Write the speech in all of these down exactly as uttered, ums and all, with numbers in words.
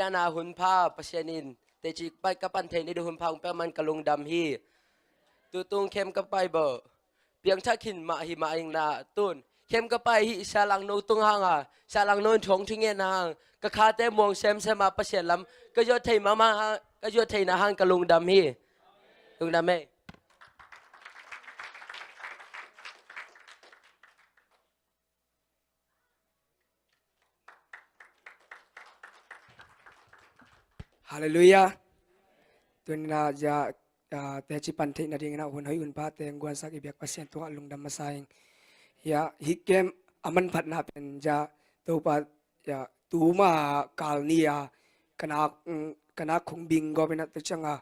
Ana hun pha Pasian in teci pai ka pan theih ni ding hun pha hong pia man ka lungdam hi. Tutung khem ka pai bo. Piangthak khin mah hi mah ing na tun. Khem ka pai hi Sia Lang No tung hang a. Sia Lang No in thong thingen hang. Ka khate muang semsem a Pasian lam. Ka zuat thei mahmah hang. Ka zuat thei na hang ka lungdam hi. Lungdam ei. Halleluiah. Tuni-in ah, ah, teci pan theih nadingin ah hun hoih hun pha teng guansak i biak Pasian tungah lungdam masa ing. Ya, hih kem a manphatna pen ya, Topa, ya, tuma kal ni a, ka nak, mm, ka nak khung bing gawp in ah tua ciang a,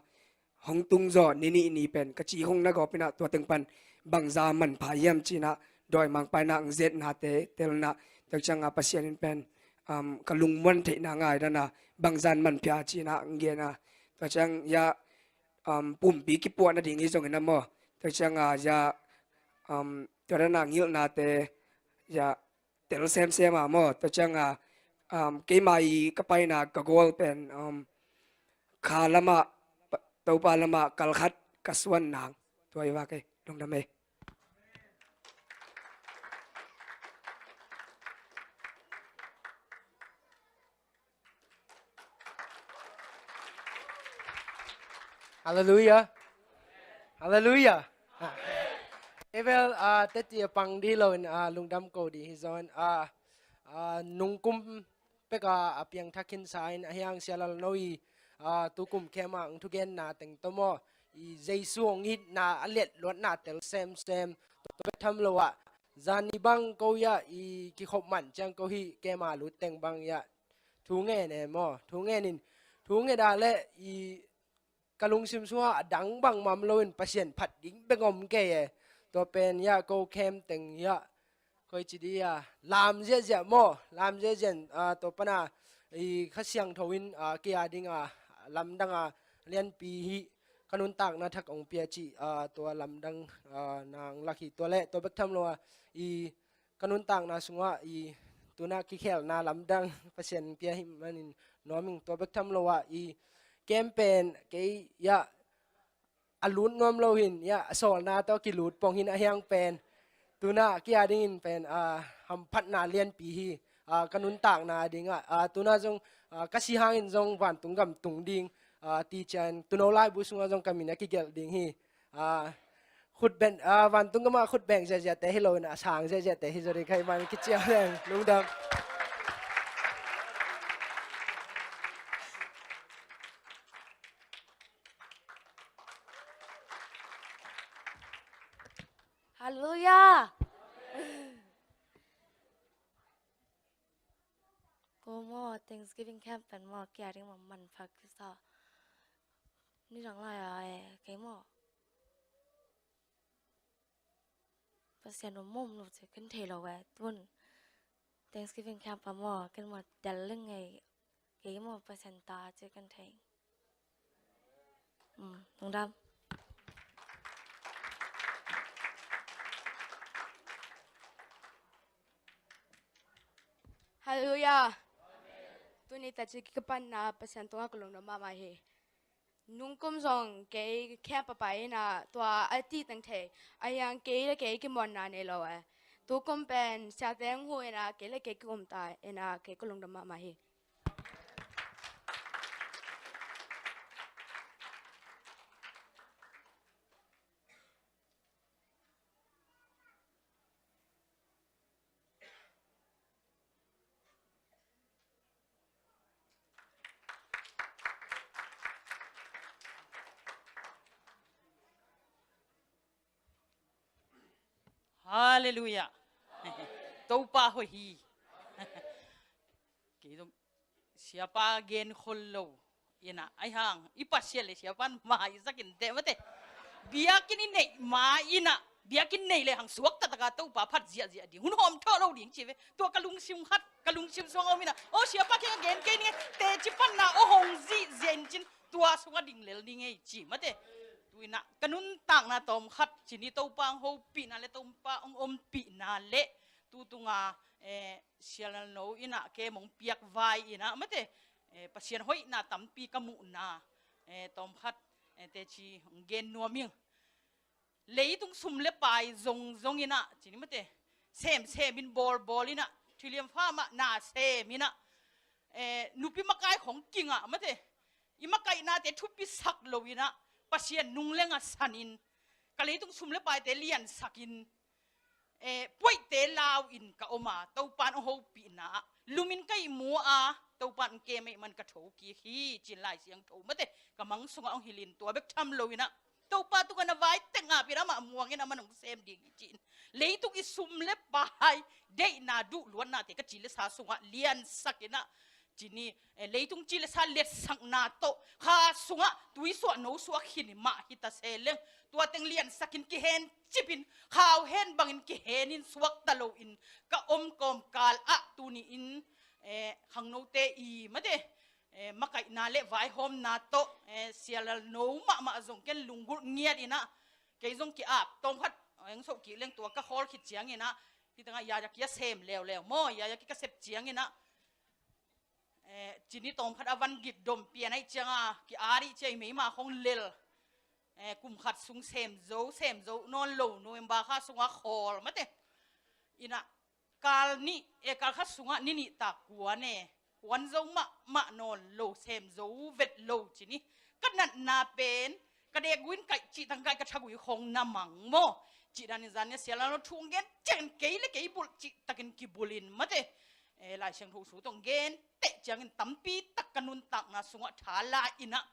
hong tung zaw ni nih ni pen ka ci hong na gawp in ah tua teng pan bangza manpha hiam ci-in ah dawimangpa in ah hong zetnate telna tua ciang a Pasian in pen, um, ka lungmuan theihna ngai dan a bangzan manpha ci-in ah hong gen a tua ciang ya, um, pumpi kipuah nading hi zongin ah maw tua ciang a ya, um, tua dan a ngilhnate ya tel semsem a maw tua ciang a, um, keima i ka paina ka gawl pen, um, kha lamah, Topa lamah kal khat ka suan nang tua i vak ei lungdam ei. Halleluiah. Halleluiah. Evel, ah, teci a pang dih lo in, ah, lungdam ko dih hi zaw in, ah, ah, nungkum pek a, a piangthak khinsa in a hiang Sia Lal No i, ah, tukum khem a hong thugenna teng tawh maw i Jesu hong itna a letluatna tel semsem. Tua bek tham lo ah zani bang ko ya i kikhop man ciang ko hih kem a lut teng bang ya thu ngen e maw thu ngen in thu ngen a le i ka lungsim sungah a dang bangmah om loin Pasian phat ding bek om kei e. Tua pen ya ko khem teng ya koi ci dih a lam ziahziah maw lam ziahziah in, ah, tua pana i Kha Siangtho in, ah, kei a ding a lamdang a lianpi hih ka nuntakna thak hong pia cih, ah, tua lamdang, ah, nang lak hi tua le tua bek tham lo a i ka nuntakna sungah i tuna kikhelna lamdang Pasian pia hi manin nuam ing tua bek tham lo ah i kem pen kei ya a lut nuam lo hin ya a sawlna tawh kilut pong hin a hiang pen tuna kia dingin pen a hamphatna lianpi hi. A ka nuntakna dingah a tuna zong a ka si hangin zong vantung gam tung ding a ti cian tuno laibu sungah zong ka min a kigelh ding hi. A, khut ben, a, vantung gama khut beng ziahziahte hi loin a sang ziahziahte hi zaw ding kha hi man kiciam leng lungdam. Halleluiah. Ko maw Thanksgiving camp pen maw kia ding maw manpha kisa. Nidang lai a e kei maw Pasian om om lo ci ken thei lo e tun Thanksgiving camp a maw ken maw del leng e kei maw Pasian ta ci ken thei. Lungdam. Halleluiah. Tuni taci ka panna Pasian tungah ka lungdam mahmah hi. Nungkum zong kei khem papai ina tua a ti teng thei a hiang kei le kei kimuanna nei lo e. Tukum pen siateng hu ina kei le kei kikum ta ina kei ka lungdam mahmah hi. Halleluiah. Topa hoih hi. Kei zong siapa gen khol lo ina ai hang i Pasian le siapa in maisak in teh mate. Biakinn i neih ma ina biakinn neih le hang suakta taka Topa phat ziahziah ding hun hawm thawh lo ding ci ve. Tua ka lungsim khat ka lungsim suang om ina o siapa keng a gen kei ning e teci panna o hong zihziah in cin tua sungah ding lel ning ei ci mate. Tu ina ka nuntakna tawm khat cin i Topa hong hopihna le Topa hong ompihna le tu tunga, eh, Sia Lal No ina kem hong piak vai ina mate. eh, Pasian hoihna tampi ka muhna, eh, tawmkhat, eh, teci hong gen nuam ing. Leitung sum le pai zongzong in ah, ci ni mate, semsem in, bawlbawl in ah, Thilian Farm ah na sem in ah, eh, nupi makai khong kingah mate, i makaihnate thupisak lo in ah, Pasian nung le ngasan in, ka leitung sum le paite liansak in, eh, puaihte lau in ka om a, Topa'n hong hopihna ah lum in ka ihmu a, Topa'n hong kem ahih man ka thokik hi, ci-in Lai Siangtho mate ka mang sungah hong hilh in, tua bek tham lo in ah, Topa tungah na vai teng ap in, amah muang in, amah hong sem ding hi, ci-in. Leitung i sum le pai, deihna, duhluatnate ka ci le sa sungah liansak in ah, ci ni, eh, leitung ci le sa letsakna tawh kha sungah tuisuah nosuah khin mah hi ta se leng, tua teng liansak in, kihen cip in, khau hen bangin kihen in, suakta lo in ka om kawmkal ah, tuni in, eh, khangnote i mate, eh, makaihna le vaihawmna tawh, eh, Sia Lal No mahmah zong ken lunggulh ngiat in ah, kei zong ki-ap, tawmkhat, eh, hong soh kik leng tua ka khawl khit ciangin ah, hi tangah yaya kia sem leuleu maw, yaya kia ka sep ciangin ah, eh, ci ni, tawmkhat a van gik dom pian ahih ciangah ki-at ahih ciang i meima khong lel, eh, kum khat sung sem zo, sem zo nawn lo, November kha sungah khawl mate. In ah, kal nih, eh, kal khat sungah ni nih tak kuan e, kuan zo mahmah nawn lo, sem zo vet lo, ci ni. Ka natna pen, ka deekgui in kaih cih tangkai ka thagui khong na mang maw, cih dan in zan ni a Sia Lal No thu hong gen ciangin kei le kei bulh cih takin kibulh in mate, eh, Lai Siangtho thu tawh hong gen teh ciangin tampi tak ka nuntakna sungah tha la in ah,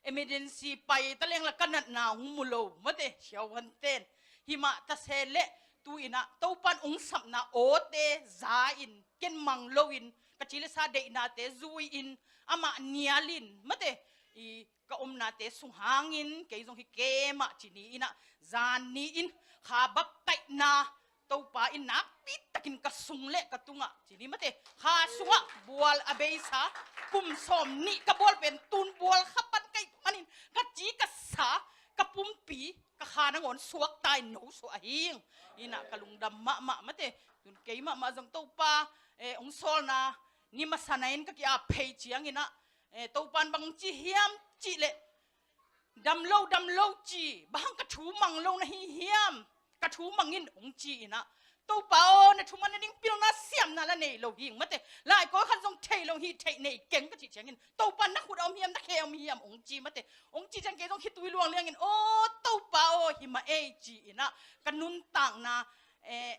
emergency pai ta leng la ka natna hong mu lo mate, siavuante'n. Hi mah ta se leh, tu in ah Topa'n hong sapna awte za in, ken mang lo in, ka ci le sa deihnate zui in, amah nial in mate, i ka omnate sung hangin kei zong hi kei mah, ci ni in ah, zan ni in kha baptaihna Topa in nakpi takin ka sung le ka tungah, ci ni mate, kha sungah bual a beisa, kum sawm nih ka bual pen tun bual kha pan ka hih manin ka ci ka sa, ka pumpi, ka kha nangawn suakta in nosuah ahi ing. In ah ka lungdam mahmah mate, tun kei mahmah zong Topa, eh, hong sawlna ni masa na in ka ki-ap phei ciangin ah, eh, Topa'n bang ci hiam cih leh, dam lo, dam lo ci, bang hang ka thu mang lo na hi hiam, ka thu mang in, hong ci in ah, Topa aw, na thu mang nading pilna siamna la nei lo hi ing mate, lai kawl khat zong thei lo hi, theih nei keng ka cih ciangin, Topa na khut a om hiam, na khe a om hiam, hong ci mate, hong cih ciang kei zong khitui luang liangin, aw Topa aw, hi mah ei, ci in ah ka nuntakna, eh,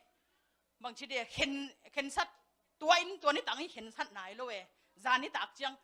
bangci dia, khen, khensat, tua in tua nitak hi khensat nai lo e. Zan nitak ciang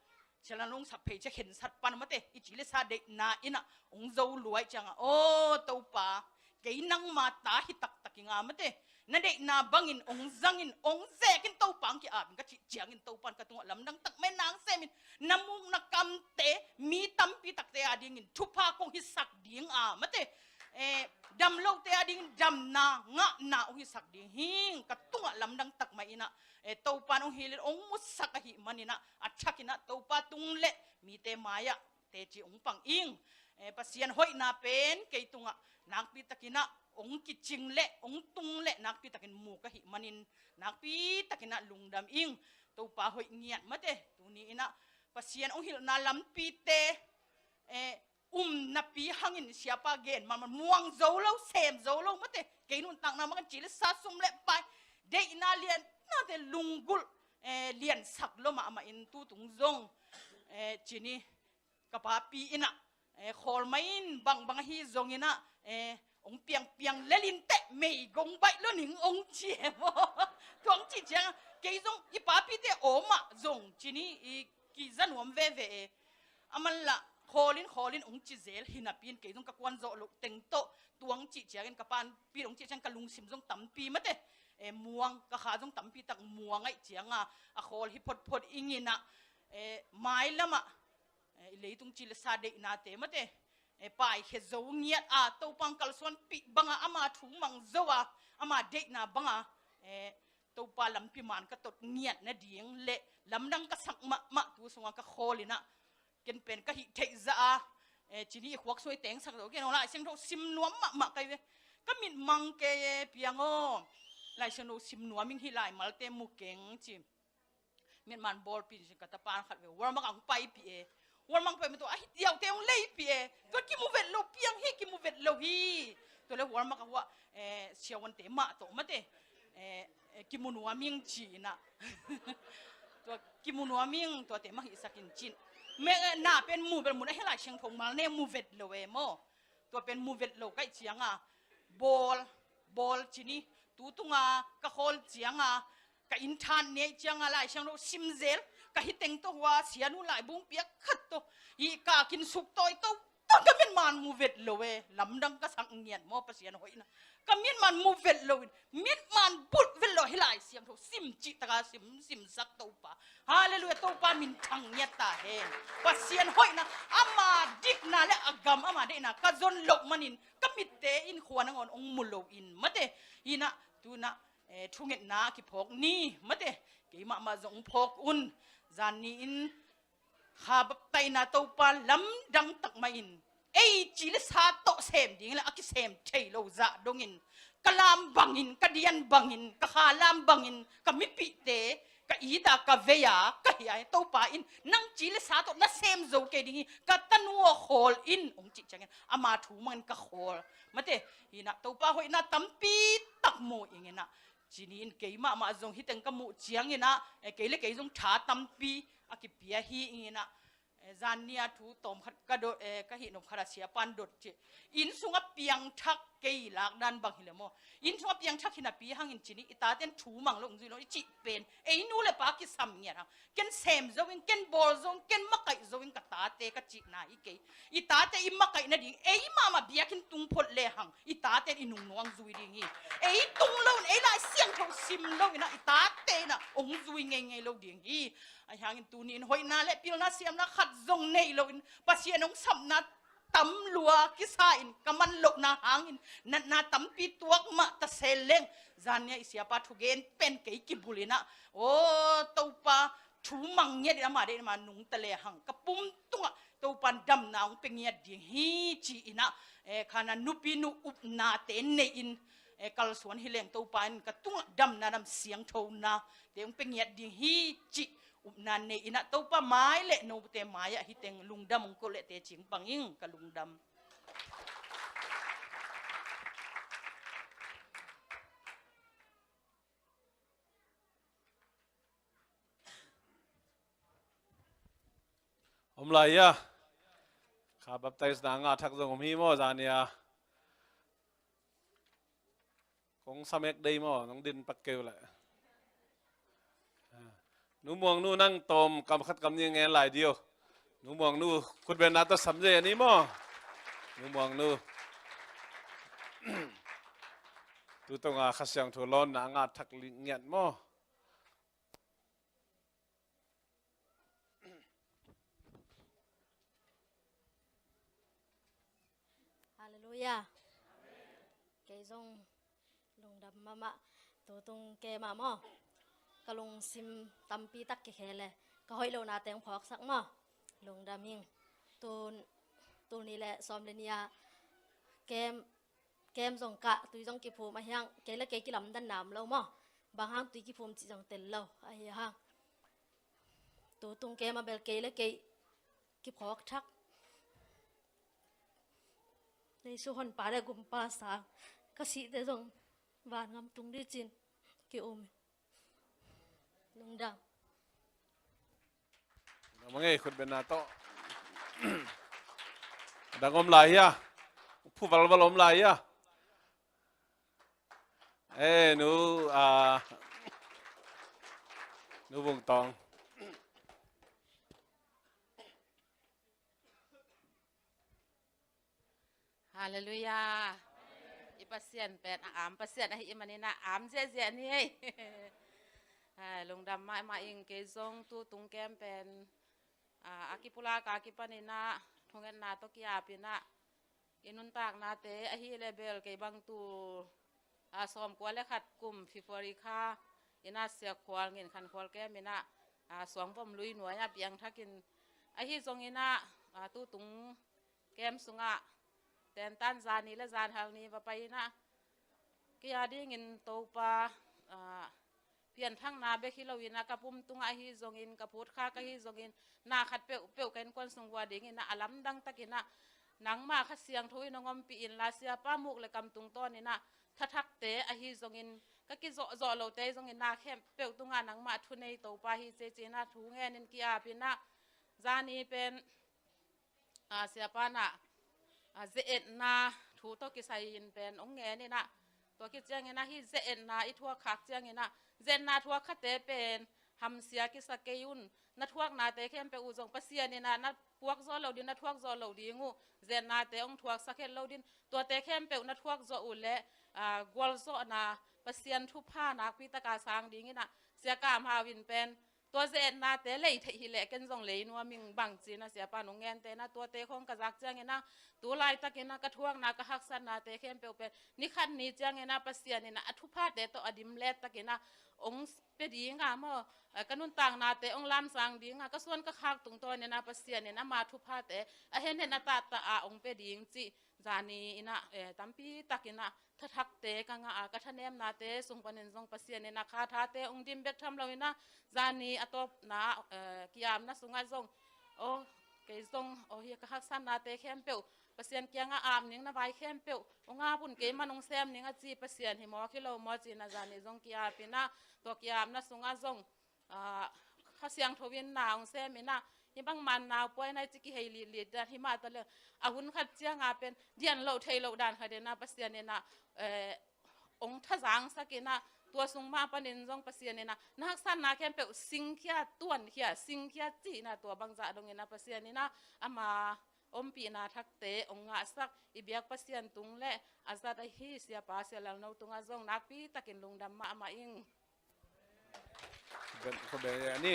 Sia Lal No hong sap phei ciang khensat pan mate, i ci le sa deihna in ah hong zo luai ciangah, aw Topa, kei nangma ta hi taktak ing a mate, na deihna bangin hong zangin, hong zekin, Topa hong ki-apin ka cih ciangin, Topa'n ka tungah lamdang tak mah in, nang semin na mukna kamte mi tampi takte adingin thupha kong hisak ding a mate, eh, dam lote adingin damna, ngahna hong hisak ding hi ing, ka tungah lamdang tak mah in ah, eh, Topa'n hong hilh in hong musak ahih manin ah, a thakin ah Topa tung le mite mai-ah teci hong pang ing. Eh, Pasian hoihna pen kei tungah nakpi takin ah hong kicing le hong tung le nakpi takin mu ka hih manin, nakpi takin ah lungdam ing. Topa hoih ngiat mate, tuni in ah Pasian hong hilhna lampite, eh, um napi hangin siapa gen mahmah, muang zo lo, sem zo lo mate, kei nuntakna mah kan ci le sa sum le pai, deihna liannate lunggulh, eh, liansak lo mahmah in tu tung zong, eh, ci ni, ka papi in ah, eh, khawl mai in, bangbang ahi zongin ah, eh, hong piangpiang lel in teh, meigong baih lo ning hong ci e maw. Tua hong cih ciang kei zong i papite aw mah zong ci ni, i kiza nuam veve e. A man lah khawl in, khawl in hong ci zel hi napi in, kei zong ka kuan zawh loh teng tawh tua hong cih ciangin, ka papi hong cih ciang ka lungsim zong tampi mate, eh, muang, ka kha zong tampi tak muang ahih ciangah, a khawl hi photphot ing in ah, eh, mailamah, eh, i leitung ci le sa deihnate mate, eh, paikhia zo ngiat a, Topa hong kalsuanpih banga, ama thu mang zo a, ama deihna banga, eh, Topa lampi man ka tot ngiat nading le lamdang ka sak mahmah tu sungah ka khawl in ah, ken pen ka hih theih zah a, eh, ci ni, i khuak sung i tengsak zo, ken aw Lai Siangtho sim nuam mahmah ka hi ve. Ka mit mang kei e, piang aw, Lai Siangtho sim nuam ing, hih laimalte mu keng ci. Miatman bawlpi in sin ka tapa khat ve, Walmart ah hong paipih e. Walmart paipih tua a hi tiaute hong leipih e. Tua kimu vet lo piang hi, kimu vet lo hi. Tua le Walmart ah hua, eh, siavuante mah tawh mate, eh, eh, kimu nuam ing ci-in ah. Tua kimu nuam ing, tuate mah hihsak in cin. Me, eh, na pen mu bel mun a hih Lai Siangtho mal ne mu vet lo e maw. Tua pen mu vet lo ka hih cianga bawl, bawl ci ni. Tu tunga ka khawl cianga ka inn than ne cianga Lai Siangtho sim zel ka hi teng tawh hua sianu laibung piak khat tawh hi ka kin suk tawi to. Tang ka miatman mu vet lo e, lamdang ka sak ngiat maw, Pasian hoihna. Ka miatman mu vet lo in, miatman bulh vet lo, hih Lai Siangtho sim cih taka sim, simsak Topa. Halleluiah, Topa min thang ngiat ta hen. Pasian hoihna, ama dikna le a gam, ama deihna ka zon loh manin, ka mitte in khua nangawn hong mu lo in mate. Hi-in ah, tu-in ah, eh, thungetna kiphawk ni mate. Keimah mah zong phawk un. Zan ni-in Kha baptaina Topa lamdang tak mah in, ei ci le sa tawh sem ding le a kisem thei lo zah dongin, ka lam bangin, ka dian bangin, ka kha lam bangin, ka mipihte, ka it a, ka vei a, ka hih a, Topa in nang ci le sa tawh na sem zo kei ding hi, ka tanu aw khawl in, hong cih ciangin ama thu mangin ka khawl. Mate, hi-in ah Topa hoihna tampi tak mu ing in ah, ci ni-in keimah mah zong hih teng ka muh ciangin ah, eh, kei le kei zong tha tampi a kipia hi ing in ah, eh, zan ni-a thu tawm khat ka dot, eh, ka hih nop khat a siapa'n dot ci. Inn sungah piangthak kei lakdan bang hi le maw. Inn sungah piangthak hi napi hangin ci ni, i tate'n thu mang lo hong zui lo i cih pen, ei nu le pa kisam ngiat hang. Ken sem zo ing, ken bawl zo ing, ken makaih zo ing ka tate ka cihna hi kei. I tate i makaih nading, ei mahmah biakinn tung phot le hang, i tate'n i nungnuang zui ding hi. Ei tung lo in, ei Lai Siangtho sim lo in ah, i tate in ah hong zui ngeingei lo ding hi. Ahi hangin tuni-in hoihna le pilna siamna khat zong nei lo in, Pasian hong sapna tam lua kisa in, ka man lohna hangin natna tampi tuak mah ta se leng, zan ni-a i siapa thugen pen kei kibul in ah, aw Topa, thu mang ngiat in, ama deih in ama nungta le hang, ka pum tungah Topa'n damna hong pia ngiat ding hi ci-in ah, eh, kha na nupi nu upnate nei in, eh, kalsuan hi leng Topa in ka tungah damna, dam siangthonate hong pia ngiat ding hi cih upna nei in ah, Topa mai le note mai-ah hih teng lungdam hong ko leh teci pang ing. Ka lungdam. Om lai hia? Kha baptize na ngah thak zong om hi maw, zan ni-a? Kong sa mek dei maw, nong din pak kei uh leh. Nu Muang nu, nang tawm kam khat kam nih ngen lai dih o. Nu Muang nu, khutbenna tawh sam ze ni maw. Nu Muang nu. Tu tungah Kha Siangtho lawnna ngah thak ngiat maw. Halleluiah. Kei zong lungdam mahmah, tu tung kei mah maw. Ka lungsim tampi tak kikhel e, ka hoih lohna teng phawksak maw. Lungdam ing. Tu, tul nih le sawm le nih a kem, kem zong kah, tui zong kiphum ahi hang, kei le kei kilamdanna om lo maw. Bang hang tui kiphum cih zong tel lo ahi hang. Tu tung kem a bel kei le kei kiphawk thak. Jesu honpa le gumpa sang, ka sihte zong vangam tung ding cin ki-um. Lungdam. Lungdam a ngei, khutbenna tawh. Dang om lai hia? Phu valval om lai hia? Eh, nu, ah, nu Vung Tawng. Halleluiah. I Pasian pen a am Pasian ahih manin a am ziahziah ni ei. Ah, lungdam mahmah ing. Kei zong tu tung kem pen, ah, a kipulak a kipanin a thungetna tawh kiapin a, i nuntaknate ahih leh bel kei bang tu, ah, sawmkua le khat kum February kha in a Siakhual Nginkhankhual kem in a, ah, Suangvom lui nuai-ah piangthakin, ahi zongin a, ah, tu tung kem sungah tentan zan ni le zan hal ni va pai in a, kei a dingin Topa, ah, pianthakna bek hi lo in ah, ka pum tungah ahi zongin, ka phutkhak ahi zongin, na khat peuhpeuh ka innkuan sung uh a dingin ah a lamdang takin ah nangmah Kha Siangtho in hong ompih inla, siapa muk le kam tungtawnin ah thathakte ahi zongin, ka kizawhzawh lote zongin na khempeuh tungah nangmah thunei Topa hi ci-in ah thu ngenin ki-apin ah, zani pen a, siapa in ah, a, ze-etna thu tawh kisai-in pen hong ngenin ah, tua khit ciangin ah hih ze-etna i thuak khak ciangin ah, ze-etna thuak khate pen hamsia kisa kei un. Na thuaknate khempeuh uh zong Pasian in ah na puak zawh loh ding, na thuak zawh loh ding uh, ze-etnate hong thuaksak het lo ding. Tuate khempeuh na thuak zawh uh leh, a, gualzawhna, Pasian thupha nakpi taka sang dingin ah, Sia Kam Hau in pen tua ze-etnate lei theih hileh ken zong lei nuam ing bang ci-in ah siapa in hong gente in ah, tuate khawng ka zak ciangin ah, tu laitakin ah ka thuakna, ka haksatnate khempeuh pen ni khat ni ciangin ah Pasian in ah a thuphate tawh a dim let takin ah hong pia ding a maw, eh, ka nuntaknate hong lamsang ding a, ka suan ka khak tungtawnin ah Pasian in ama thuphate a henhen a tahtah a hong pia ding cih zani in ah, eh, tampi takin ah thathakte ka ngah a, ka thanemnate sung panin zong Pasian in ah kha thate hong dim bek tham loin ah, zani a tawpna, eh, ki-apna sungah zong, aw, kei zong, aw, hih ka haksatnate khempeuh Pasian kiangah ap ning, na vai khempeuh hong ap un, kei mah hong sem ning a ci, Pasian hi mawk hi lo maw ci-in ah zani zong ki-apin ah, tua ki-apna sungah zong, ah, Kha Siangtho in na hong semin ah, hih bang man nau puai nai ci kihei litlit dan hi mah ta leh, a hun khat ciangah pen dian loh thei loh dan khat in ah Pasian in ah, eh, hong thazangsak in ah, tua sung mah panin zong Pasian in ah na haksatna khempeuh singkhia, tuankhia, singkhia ci-in ah, tua bangzah dongin ah Pasian in ah ama ompihna thakte hong ngahsak, i biak Pasian tung le a zat ahi siapa Sia Lal No tungah zong nakpi takin lungdam mahmah ing. Khuaben, khuaben, ani.